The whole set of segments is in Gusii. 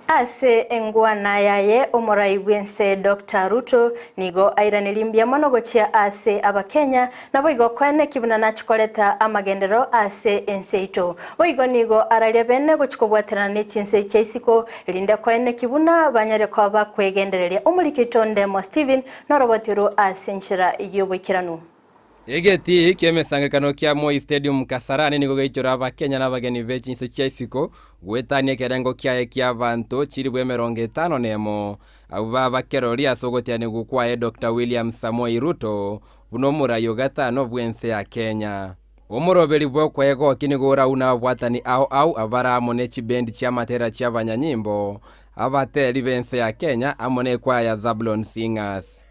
Ase engwana yaye omorai bw'ense Doctor Ruto nigo airanerie mbuya mono gochia ase abakenya naboigo koeneki buna nachi koreta amagenderero ase ense yaito. Boigo nigo araria bene gochi kobwaterana ne chinse chia isiko erinde koeneki buna banyare koba bakwegendereria. Omoriki oito Ndemo Stephen noroboti oro ase enchera y'oboikeranu. Egetii ki'emesangererekano kia Moi Stadium Kasarani nigo geichora Abakenya na abageni be chinse chia isiko goetania ekerengo kiaye ki'abanto chilifu 51 abwo baba kerori ase ogotianigwa kwaye Doctor William Samoei Ruto buna omorai o gatano bw'ense ya Kenya. Omoroberi bw'okwegokia nigo oraune ababwatani ao ao abare amo ne chibendi chi'amatera chi'abanyanyimbo, abateri b'ense ya Kenya amo n'ekwaya ya Zablon Singers.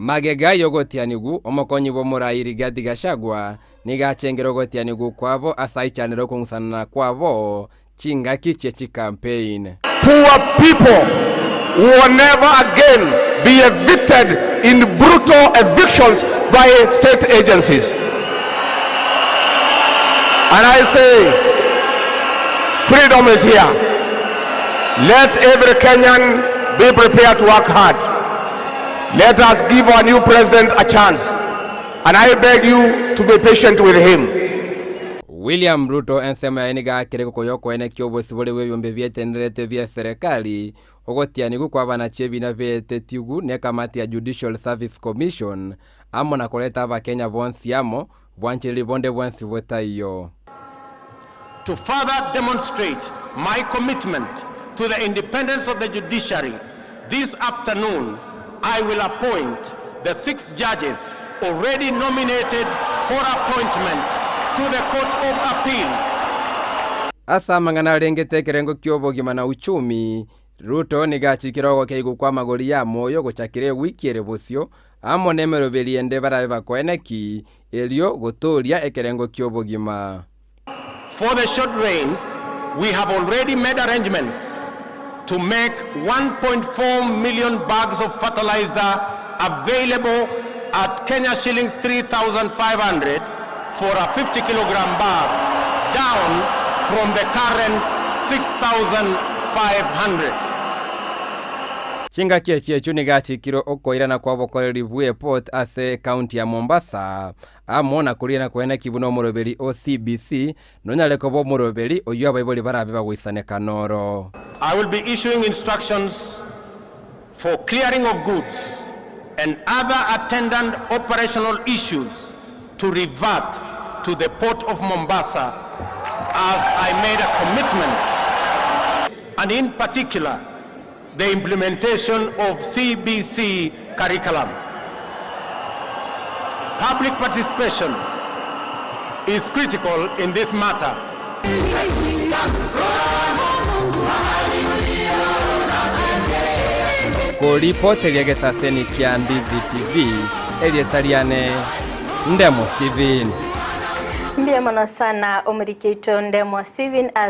Magega y'ogotianigwa, omokonyi bw'omorai Rigathi Gachagua nigo achengire ogotianigwa kwabo ase aichanire okong'usanana kwabo chingaki chie chikampein. Poor people will never again be evicted in brutal evictions by state agencies. And I say, freedom is here. Let every Kenyan be prepared to work hard. Let us give our new president a chance. And I beg you to be patient with him. William Ruto ensemo yaye nigo akire gokoya okoenekia obosibore bw'ebiombe bietenerete bie serekari, ogotianigwa kw'abanachi ebina beetetigwe nekamati ya Judicial Service Commission, amo na koreta Abakenya bonsi amo, bwanchereri bonde bwensi botaiyo. To further demonstrate my commitment to the independence of the judiciary, this afternoon I will appoint the six judges already nominated for appointment to the Court of Appeal. Ase amang'ana arengete ekerengo ki'obogima na uchumi, Ruto nigo achikire ogokeigwa kw'amagori y'amoyo gochakera ewiki ere bosio, amo nemeroberi ende barabe bakoeneki, erio gotooria ekerengo ki'obogima. For the short rains, we have already made arrangements to make 1.4 million bags of fertilizer available at Kenya shillings 3,500 for a 50 kilogram bag, down from the current 6,500. Chingaki echi echio nigo achikire okoirana kw'obokoreri bw'eport ase ekaunti ya Mombasa, Amo na koria na koeneki buna omoroberi o CBC nonyare koba omoroberi oyio abaibori barabe bagoisaneka noro. I will be issuing instructions for clearing of goods and other attendant operational issues to revert to the Port of Mombasa as I made a commitment and in particular the implementation of CBC curriculum. Public participation is critical in this matter. Koripoteria egetaseni kia Ndizi TV, erieta riane Ndemo Steven. Mbuya mono sana omoriki oito Ndemo Steven ase.